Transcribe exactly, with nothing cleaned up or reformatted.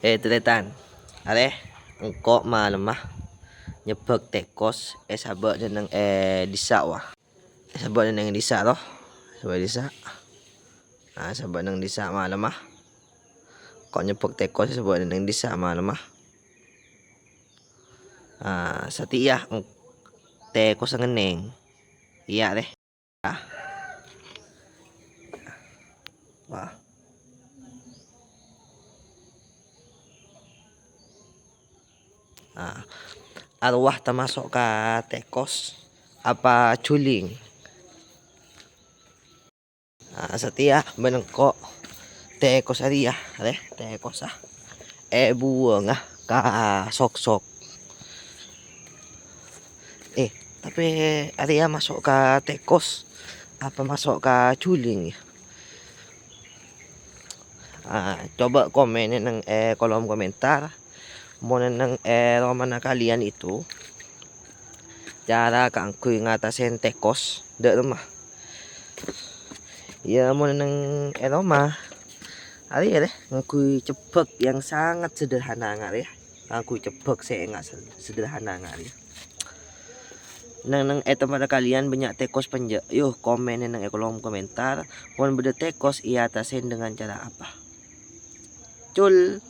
Eh, tarètan. Arè, engko' malemma nyebbhâk tèkos è sabâ' nèng è dissa', wa. È sabâ' nèng dissa', to. Sabâ' dissa'. Nah, sabâ' nèng dissa' malemma. Engko' nyebbhâk tèkos è sabâ' nèng dissa' malemma. Ah, satèya eng-, tèkos ngennèng. Iyâ, rè. Ah. Wah. Ah. Arwah tamaso' ka tèkos apa juling? Ah, satèya bân engko' tèkos arèya, rè, tèkossa èbuwângnga ka soksok. Eh, tapè arèya maso' ka tèkos apa maso' ka juling, yâ? Ah, coba komènè nèng è kolom komentar. Mon nèng è romana kalian itu, cara kaangghuy ngatasè tèkos dâ' remma. Yâ, mon nèng è roma, arèya, rè, ngangghuy cebbhâk yang sangat sederhana, nga', rè. Ngangghuy cebbhâk sè nga' sederhana, nga', rè. Nèng, nèng è tempat kalian bânnya' tèkos apa enjâ'? Yo, komènè nèng è kolom komentar. Mon bâdâ tèkos, èatasè dengan cara apa? Cul.